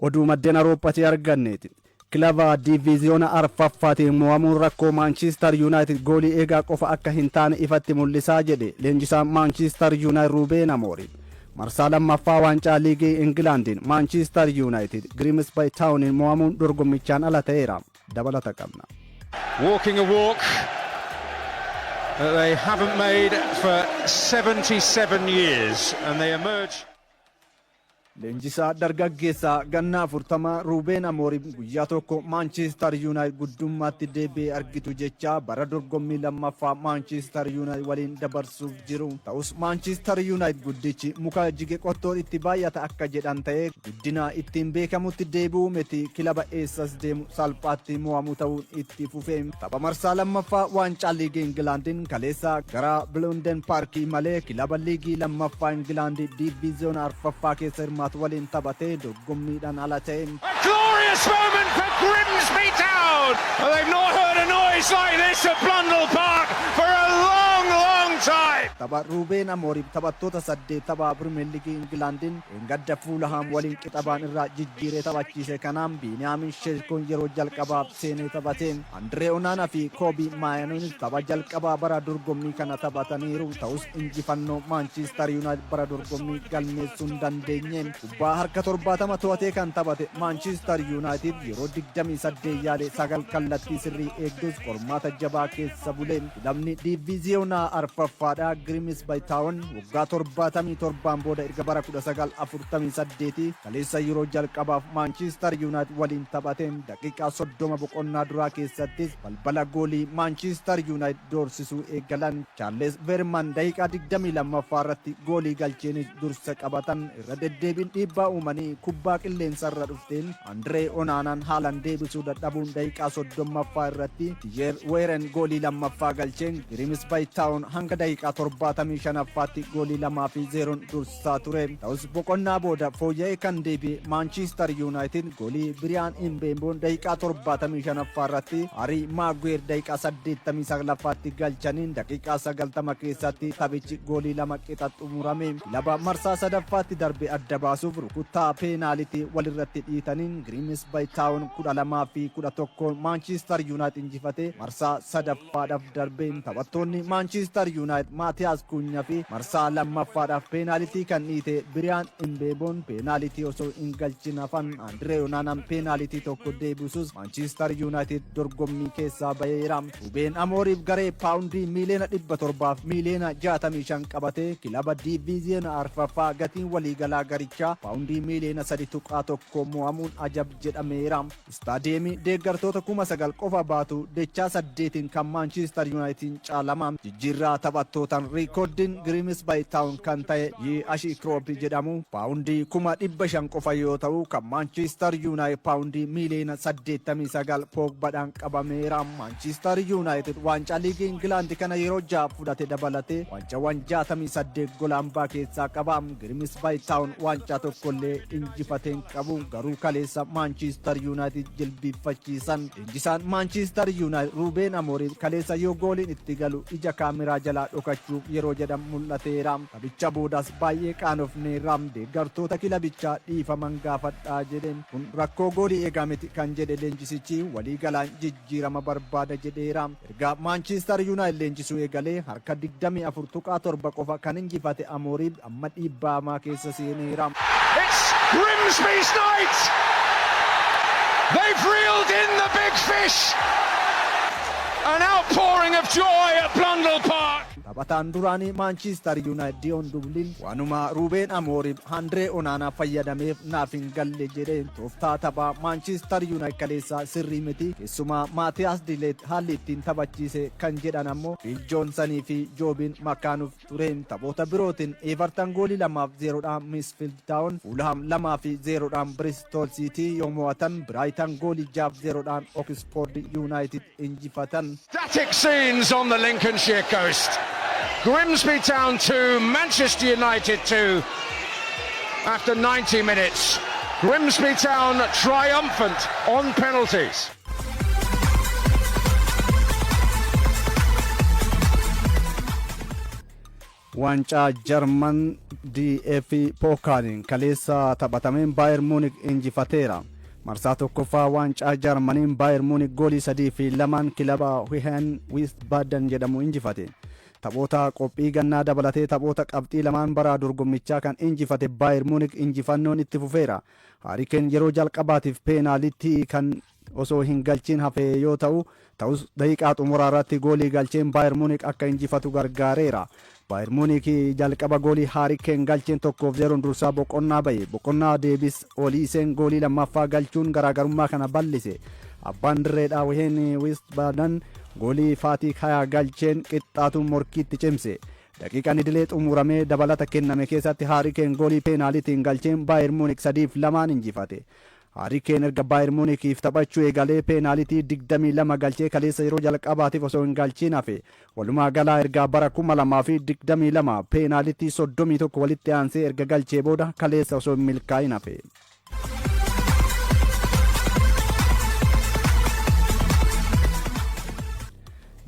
Oduu maddeen Awurooppaatii arganneeti. Kilaba diiviiziyoona arfaffaatiin mo'amuun rakkoo Maanchiistar Yuunaayitid goolii eegaa qofa akka hin taane ifatti mul'isaa jedhe leenjisaan Maanchiistar Yuunaayitid Ruubeen Amoorim. Marsaa lammaffaa waancaa liigii Ingilaandiin Maanchiistar Yuunaayitid Giriimsbay Taawuniin mo'amuun dorgommichaan ala ta'eera. Dabalata qabna. Walking a walk that they haven't made for 77 years, and they emerge. Leenjisaa dargaggeessaa ganna 40 Ruubeen Amoorim guyyaa tokko Maanchiistar Yuunaayitid guddummaatti deebi'ee argitu jecha bara dorgommii lammaffaa Maanchiistar Yuunaayitid waliin dabarsuuf jiru. Ta'us Maanchiistar Yuunaayitid guddichi muka jige qottoon itti baay'ata akka jedhan ta'ee, guddina ittiin beekamutti deebi'uu miti, kilaba eessas deemu salphaatti mo'amu ta'uun itti fufe. Tapha marsaa lammaffaa waancaa liigii Ingilaandiin kaleessa gara Biluunden Paarkii malee kilaba liigii lammaffaa Ingilaandi diiviiziyoona arfaffaa keessa hirmaatu waliin taphatee dorgommiidhaan ala ta'e. A glorious moment for Grimsby Town! They've not heard a noise like this at Blundell Park for a long, long time! Tapha Ruubeen Amooriif taphattoota saddeet tapha Pirimeer Liigii Ingilaandiin dheengadda Fuulahaam waliin qixabaan irraa jijjiiree taphachiise kanaan Biiniyaamin Sheeshkoon yeroo jalqabaaf seenee taphate. Andiree Onaanaa fi Koobii Maayinoonis tapha jalqabaa bara dorgommii kana taphataniiru. Ta'us injifannoo Maanchiistar Yuunaayitid bara dorgommii galmeessuu hin dandeenye. Kubbaa harka 70 to'atee kan taphate Maanchiistar Yuunaayitid yeroo 28 yaale sagal kallattii sirrii eegdus qormaata jabaa keessa bule. Kilabni diiviiziyoonaa arfaffaadha Girimisbay Taawon waggaa 77n booda erga bara 1948 kaleessa yeroo jalqabaaf Maanchiistar Yuunaayitid waliin taphate. Daqiiqaa 30 boqonnaa duraa keessattis balbala goolii Maanchiistar Yuunaayitid doorsisuu eegalan. Chaarles Veerman daqiiqaa 22ffaa irratti goolii galcheenis dursa qabatan. Irra deddeebiin dhiibbaa uumanii kubbaa qilleensarra dhufteen Andiree Onaanaan haalan deebisuu dadhabuun daqiiqaa 30ffaa irratti Tiyeer Weeren goolii lammaffaa galcheen Giriimsbay Taawun hanga daqiiqaa 75ffaatti goolii 2 fi 0n dursaa ture. Ta'us boqonnaa booda fooyya'ee kan deebi'e Maanchiistar Yuunaayitid goolii Biriyaan Imbeemboon daqiiqaa 75ffaa irratti, Harii Maaguweer daqiiqaa 89ffaatti galchaniin daqiiqaa 90 keessatti taphichi goolii lama qixa xumurame. Kilaba marsaa sadaffaatti darbe adda baasuuf rukuttaa peenaalitii walirratti dhiitaniin Giriimsbay Taawun 12 fi 11 Maanchiistar Yuunaayitid injifatee marsaa sadaffaadhaaf darbe. Taphattoonni Maanchiistar Yuunaayitid Maatiyaas Kunya fi marsaa lammaffaadhaaf peenaalitii kan dhiite Biriyaan Imbeeboon peenaalitii osoo hin galchin hafan. Andiree Onaanaan peenaalitii tokko deebisuus Maanchiistar Yuunaayitid dorgommii keessaa baheera. Rubeen Amooriif garee paawundii miiliyoona 765 qabatee kilaba diiviiziyoona arfaffaa gatiin waliigalaa garichaa paawundii miiliyoona 3.1 mo'amuun ajab jedhameera. Istaadiyeemii deeggartoota 9,000 qofa baatu dachaa saddeetiin kan Maanchiistar Yuunaayitid caalama. Jijjiirraa taphattootaan riikoordiin Giriimsbay Taawun kan ta'e Yi'ashi Kiroop jedhamu paawundii 500,000 qofa yoo ta'u, kan Maanchiistar Yuunaayitid paawundii miiliyoona 89 Poogbadhaan qabameera. Maanchiistar Yuunaayitid waancaa liigii Ingilaandi kana yeroo ja'a fudhate dabalatee waancawwan 68 golaambaa keessaa qaba. Giriimsbay Taawun waancaa tokkollee injifateen qabu, garuu kaleessa Maanchiistar Yuunaayitid jilbiiffachiisan. Leenjisaan Maanchiistar Yuunaayitid Ruubeen Amooriim kaleessa yoo gooliin itti galu ija kaameraa jalaa dhokachuuf yeroo jedhan mul'ateera. Taphicha boodas baay'ee qaanofneerra, deeggartoota kilabichaa dhiifaman gaafadhaa jedhe. Kun rakkoo goolii eegaa miti kan jedhe leenjisichi, waliigalaan jijjiirama barbaada jedheera. Erga Maanchiistar Yuunaayitid leenjisuu eegalee harka 24.7 qofa kan injifate Amooriim amma dhiibbaa hamaa keessa seeneera. It's Grimsby's night! They've reeled in the big fish! An outpouring of joy at Blundell Park! Taphataan duraanii Maanchiistar Yuunaayitid Diyoon Dubliin waanuma Ruubeen Amooriif Handree Onaanaa fayyadameef naaf hin galle jedhe. Tooftaa taphaa Maanchiistar Yuunaayitid kaleessaa sirrii miti, keessumaa Maatiyaas Dileet haalli ittiin taphachiise kan jedhan ammoo Fiil Joonsanii fi Joobiin Makaanuuf ture. Taphoota birootiin Everton goolii 2f 0dhaan Misfield Taawun, Fuulham 2 fi 0dhaan Bristol City yoo mo'atan, Biraayitan goolii 6f 0dhaan Oxford United injifatan. Static scenes on the Lincolnshire coast. Grimsby Town 2, Manchester United 2. After 90 minutes, Grimsby Town triumphant on penalties. Waancaa Jarman DFB Pokaaliin kaleessa taphatameen Baayer Muunik injifateera. Marsaa tokkoffaa waancaa Jarmaniin Baayer Muunik goolii 3-2n kilaba Wehen Wiesbaden jedhamu injifate. Taphoota qophii gannaa dabalatee taphoota qabxii lamaan bara dorgommichaa kan injifate Baayer Muunik injifannoon itti fufeera. Haari Keen yeroo jalqabaatiif peenaalitti kan osoo hin galchiin hafe yoo ta'u, ta'us daqiiqaa xumuraa irratti goolii galcheen Baayer Muunik akka injifatu gargaareera. Baayer Muunik jalqaba goolii Haari Keen galcheen 1-0n dursaa boqonnaa bahe. Boqonnaa deebis Oliiseen goolii lammaffaa galchuun garaagarummaa kana bal'ise. Abbaan dirreedhaa Wehen Wiesbaden goolii Faatii Kayaa galcheen qixxaatuun morkiitti cimse. Daqiiqaan idilee xumuramee dabalata kenname keessatti Haari Keen goolii peenaalitiin galcheen Baayer Muunik 3-2n injifate. Haari Keen erga Baayer Muunikiif taphachuu eegalee peenaalitii 22 galchee kaleessa yeroo jalqabaatiif osoo hin galchiin hafe. Walumaa galaa ergaa bara 2022 peenaalitii 31 walitti aansee erga galchee booda kaleessa osoo hin milkaa'in hafe.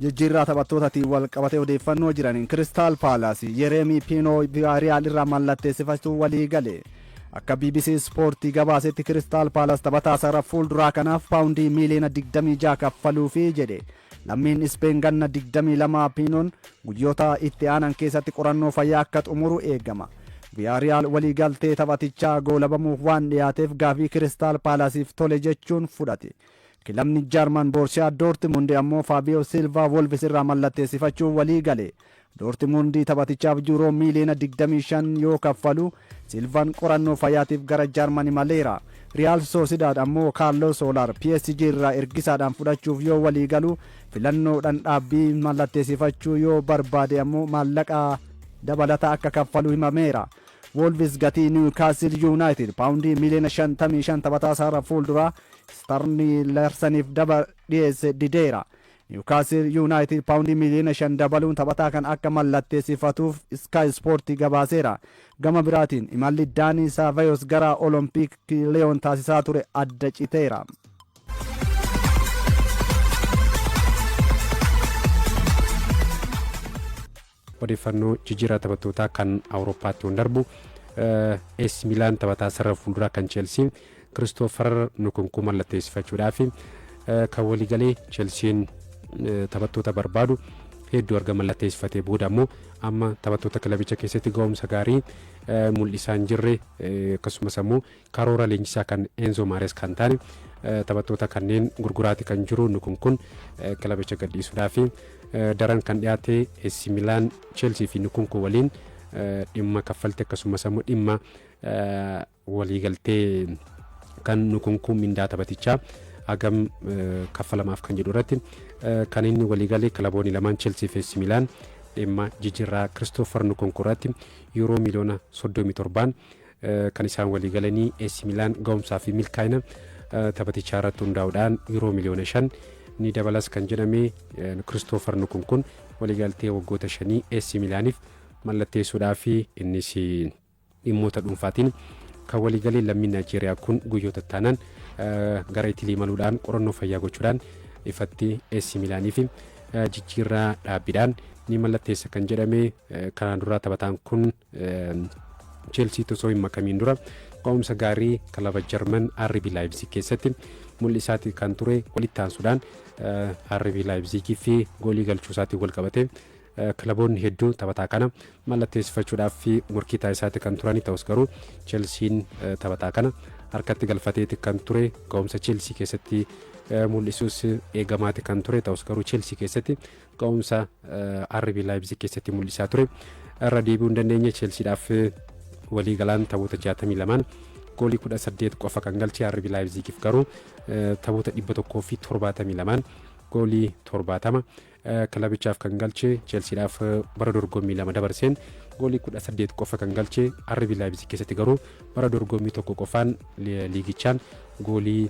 Jijjiirraa taphattootaatiin wal qabatee odeeffannoo jiraniin, Kiristaal Paalaas Yereemii Piinoo Viyaariyaal irraa mallatteessifachuu walii gale. Akka BBC Ispoortii gabaasetti, Kiristaal Paalaas taphataa sarara fuulduraa kanaaf paawundii miiliyoona 26 kaffaluufi jedhe. Lammiin Ispeen ganna 22 Piinoon guyyoota itti aanan keessatti qorannoo fayyaa akka xumuru eegama. Viyaariyaal walii galtee taphatichaa goolabamuuf waan dhiyaateef gaafii Kiristaal Paalaasiif tole jechuun fudhate. Kilabni Jaarman Boorsiyaa Doortimundi ammoo Faabiyoo Silvaa Wolves irraa mallatteessifachuu walii gale. Doortimundi taphatichaaf yuuroo miiliyoona 25 yoo kaffalu, Silvaan qorannoo fayyaatiif gara Jaarman imaleera. Riyaal Soosidaad ammoo Kaarlos Soolaar PSG irraa ergisaadhaan fudhachuuf yoo walii galu, filannoodhaan dhaabbii mallatteessifachuu yoo barbaade ammoo maallaqa dabalataa akka kaffalu himameera. Wolves gatii Newcastle United paawundii miiliyoona 55 taphataa sarara fuulduraa Starni Larsaniif daba dhiyeesse dideera. Newcastle United paawundii miiliyoona 5 dabaluun taphataa kan akka mallatteessifatuuf Sky Sport gabaaseera. Gama biraatiin imalli Daanii Saavayos gara Olompiik Liyoon taasisaa ture adda citeera. Odeeffannoo jijjiirraa taphattootaa kan Awurooppaatti waan darbu, AC Milaan taphataa sarara fuulduraa kan Cheelsii Kiristoofer Nukunkuu mallatteessifachuudhaaf kan waliigalee. Cheelsiin taphattoota barbaadu hedduu arga mallatteessifatee booda ammoo amma taphattoota kilabicha keessatti ga'umsa gaarii mul'isaa hin jirre, akkasumas ammoo karoora leenjisaa kan Enzo Maares kan taane taphattoota kanneen gurguraati kan jiru. Nukunkun kilabicha gadhiisuudhaaf daran kan dhiyaate. AC Milaan Cheelsii fi Nukunku waliin dhimma kaffaltii akkasumas ammoo dhimma waliigaltee kan Nukunku mindaa taphatichaa hagam kaffalamaaf kan jedhu irratti kan inni waliigalee. Kilaboonni lamaan Cheelsii fi AC Milaan dhimma jijjiirraa Kiristoofer Nukunku irratti yuuroo miiliyoona 37n kan isaan waliigalanii. AC Milaan ga'umsaa fi milkaa'ina taphatichaa irratti hundaa'uudhaan yuuroo miiliyoona 5 ni dabalas kan jedhame. Kiristoofer Nukunkun waliigaltee waggoota 5 AC Milaaniif mallatteessuudhaaf innis dhimmoota dhuunfaatiin kan waliigalee. Lammiin Naayijeeriyaa kun guyyoota taanaan gara Itilii imaluudhaan qorannoo fayyaa gochuudhaan ifatti AC Milaanii fi jijjiirraa dhaabbiidhaan ni mallatteessa kan jedhame. Kanaan dura taphataan kun Cheelsii osoo hin makamiin dura ga'umsa gaarii kilaba Jarman RB Leipzig keessatti mul'isaati kan ture. Walitti aansuudhaan RB Leipzig fi goolii galchuu isaatiin wal qabate kilaboonni hedduu taphataa kana mallatteessifachuudhaaf morkii taasisaati kan turani. Ta'us garuu Cheelsiin taphataa kana harkatti galfateeti kan ture. Ga'umsa Cheelsii keessatti mul'isuus eegamaati kan ture. Ta'us garuu Cheelsii keessatti ga'umsa RB Leipzig keessatti mul'isaa ture irra deebi'uu hin dandeenye. Cheelsiidhaaf waliigalaan taphoota 62n goolii 18 qofa kan galche. RB Leipzigiif garuu taphoota 172n goolii 70 kilabichaaf kan galche. Cheelsiidhaaf bara dorgommii lama dabarseen goolii 18 qofa kan galche. RB Leipzig keessatti garuu bara dorgommii tokko qofaan liigichaan goolii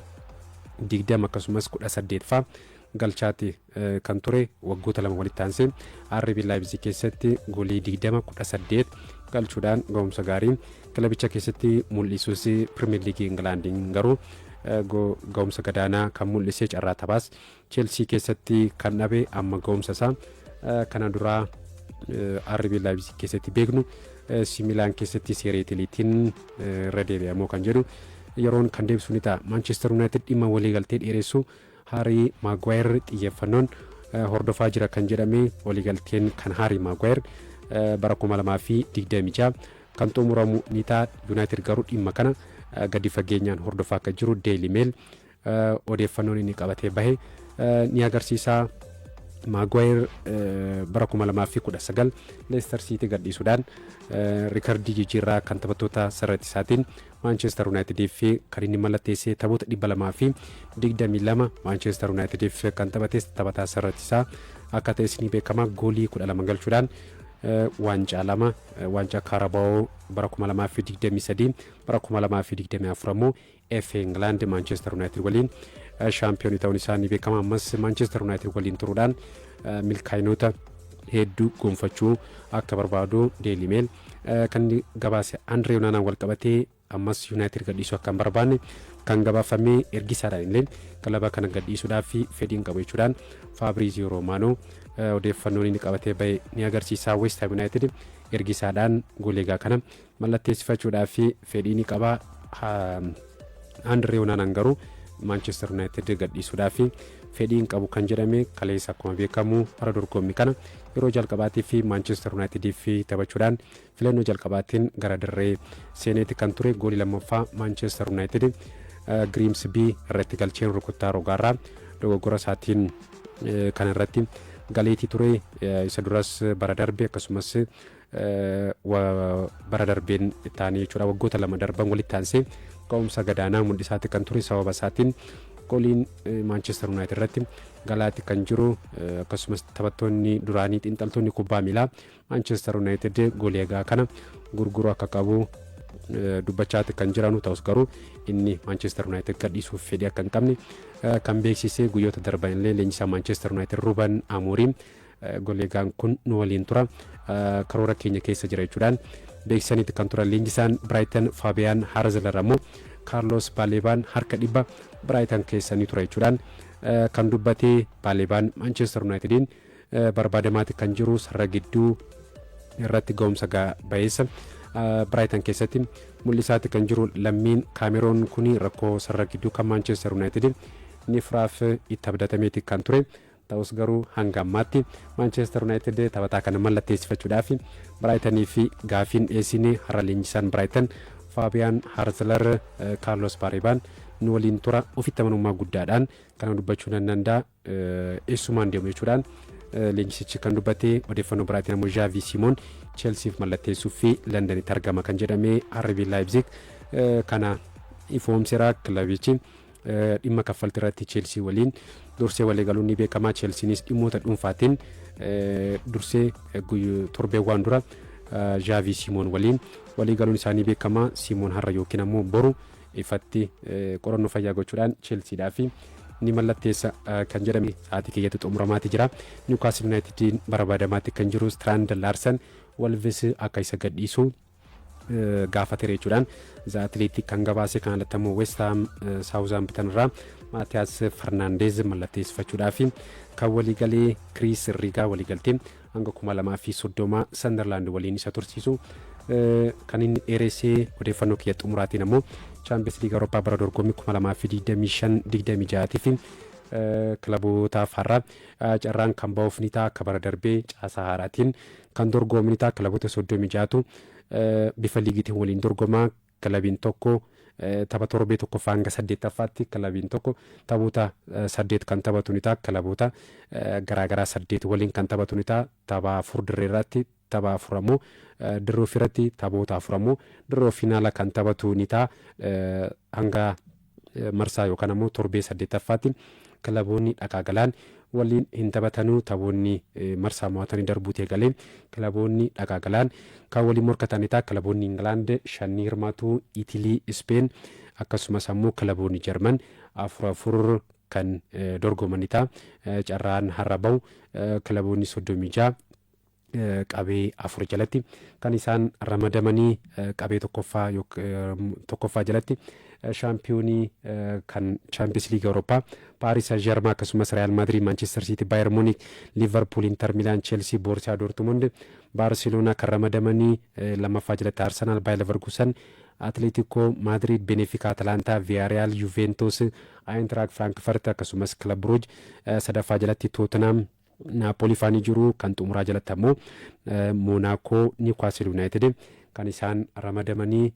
20 akkasumas 18 faa galchaati kan ture. Waggoota lama walitti aansee RB Leipzig keessatti goolii 20, 18 galchuudhaan ga'umsa gaarii kilabicha keessatti mul'isuus, Pirimeer Liigii Ingilaandiin garuu ga'umsa gadaanaa kan mul'ise, carraa taphaas Cheelsii keessatti kan dhabe, amma ga'umsa isaa kana duraa RB Leipzig keessatti beeknu AC Milan keessatti Serie Italiitiin irra deebi'amoo kan jedhu yeroon kan deebisu ni ta'a. Manchester United dhimma waliigaltee dheeressuu Harry Maguire xiyyeeffannoon hordofaa jira kan jedhame, waliigalteen kan Harry Maguire bara 2026 kan xumuramu ni ta'a. United garuu dhimma kana gadi fageenyaan hordofaa akka jiru Daily Mail odeeffannoon inni qabatee bahe ni agarsiisa. Maguire bara 2019 Leicester City gadhiisuudhaan rikardii jijjiirraa kan taphattoota sarara isaatiin Manchester Unitediif kan inni mallatteessee, taphoota 222 Manchester Unitediif kan taphates taphataa sarara ittisaa akka ta'es ni beekama. Goolii 12 galchuudhaan waancaa lama, waancaa Carabao bara 2023, bara 2024 ammoo FA England Manchester United waliin shaampiyoonii ta'uun isaa ni beekama. Ammas Manchester United waliin turuudhaan milkaa'inoota hedduu gonfachuu akka barbaadu Daily Mail kan gabaase. Andree Onaanaan wal qabatee ammas United gadhiisuu akka hin barbaanne kan gabaafamee, ergisaadhaan illee kilaba kana gadhiisuudhaaf fedhiin qabu jechuudhaan Fabrizio Romano odeeffannoon inni qabatee bahe ni agarsiisa. West Ham United ergisaadhaan goleegaa kana mallatteessifachuudhaaf fedhii ni qaba. Andree Onaanaan garuu Manchester United gadhiisuudhaaf fedhii hin qabu kan jedhame. Kaleessa akkuma beekamu bara dorgommii kana yeroo jalqabaatii fi Manchester Unitediif taphachuudhaan filannoo jalqabaatiin gara dirree seeneeti kan ture. Goolii lammaffaa Manchester United Grimsby irratti galcheen rukuttaa rogaarraa dogoggora isaatiin kan irratti galeetii ture. Isa duras bara darbe, akkasumas bara darbeen ta'anii jechuudha, waggoota 2 darban walitti aansee ka'umsa gadaanaa mul'isaati kan ture. Sababa isaatiin gooliin Manchester United irratti galaati kan jiru. Akkasumas taphattoonni duraanii, xiinxaltoonni kubbaa miilaa Manchester United goolii egaa kana gurguruu akka qabu dubbachaati kan jiranu ta'us, garuu inni Manchester United gadhiisuuf fedhii akka hin qabne kan beeksisee. Guyyoota darban illee leenjisaa Manchester United Ruben Amorim goleegaan kun nu waliin tura, karoora keenya keessa jira jechuudhaan beeksisaniiti kan turan. Leenjisaan Brighton Fabian Hurzeler ammoo Carlos Balebaan harka 100 Brighton keessa ni tura jechuudhaan kan dubbatee. Balebaan Manchester Unitediin barbaadamaati kan jiru, sarara gidduu irratti ga'umsa bayeessa Brighton keessatti mul'isaati kan jiru. Lammiin Kaameroon kun rakkoo sarara gidduu kan Manchester United ni furaaf itti abdatameeti kan ture. Ta'us garuu hanga ammaatti Manchester United taphataa kana mallatteessifachuudhaaf Brightonii fi gaafiin dhiyeessine. Har'a leenjisaan Brighton Fabian Hurzeler Carlos Balebaan nu waliin tura, ofitti amanummaa guddaadhaan kana dubbachuu nan danda'a, eessumaan deemu jechuudhaan leenjisichi kan dubbate. Odeeffannoo biraatiin ammoo Xavi Simons Chelseaf mallatteessuu fi Londonitti argama kan jedhame. RB Leipzig kana ifoomseera. Kilabichi dhimma kaffaltii irratti Chelsea waliin dursee walii galuun ni beekama. Chelseanis dhimmoota dhuunfaatiin dursee torbeewwan dura Xavi Simons waliin walii galuun isaanii beekama. Simons har'a yookiin ammoo boru ifatti qorannoo fayyaa gochuudhaan Chelseadhaaf ni mallatteessa kan jedhame sa'aatii keeyyatti xumuramaati jira. Newcastle Unitediin barbaadamaatti kan jiru Strand Larsen Wolves akka isa gadhiisu gaafateera jechuudhaan The Athletic kan gabaase. Kan alatti ammoo West Ham Southampton irraa Maatiyaas Fernandeez mallatteessifachuudhaaf kan waliigalee. Chris Rigaa waliigaltee hanga 2030 Sunderland waliin isa tursiisu kan inni dheeressee. Odeeffannoo kiyya xumuraatiin ammoo Champions League Awurooppaa bara dorgommii 2025 26 fi kilabootaaf har'a carraan kan ba'uuf ni ta'a. Akka bara darbee caasaa haaraatiin kan dorgomu ni ta'a. Kilaboota 36tu bifa liigiitiin waliin dorgomaa. Kilabiin tokko tapha torbee tokkoffaa hanga saddeettaffaatti kilabiin tokko taphoota saddeet kan taphatu ni ta'a. Kilaboota garaagaraa saddeet waliin kan taphatu ni ta'a. Tapha afur dirree irratti, tapha afur ammoo dirree ofirratti, taphoota afur ammoo dirree finaala kan taphatu ni ta'a. Hanga marsaa yookaan ammoo torbee saddeettaffaatti kilaboonni dhakaa galaan waliin hin taphatanuu. Taphoonni marsaa mo'atanii darbuuti eegalee kilaboonni dhakaa galaan kan waliin morkatan ni ta'a. Kilaboonni Ingilaand shan ni hirmaatu, Itilii, Ispeen, akkasumas ammoo kilaboonni Jarman afur afur kan dorgoman ni ta'a. Carraan har'a bahu kilaboonni 36 Qabee afur jalatti kan isaan ramadamanii, qabee tokkoffaa jalatti shaampiyoonii kan Champions League Awurooppaa Paaris Saint Germain, akkasumas Real Madrid, Manchester City, Bayern Munich, Liverpool, Inter Milan, Chelsea, Borussia Dortmund, Barcelona kan ramadamanii, lammaffaa jalatti Arsenal, Bayer Leverkusen, Atletico Madrid, Benfica, Atalanta, Villarreal, Juventus, Eintracht Frankfurt akkasumas Club Brugge, sadaffaa jalatti Tottenham, Naapoli faanii jiru. Kan xumuraa jalatti ammoo Monaco, Newcastle United kan isaan ramadamanii.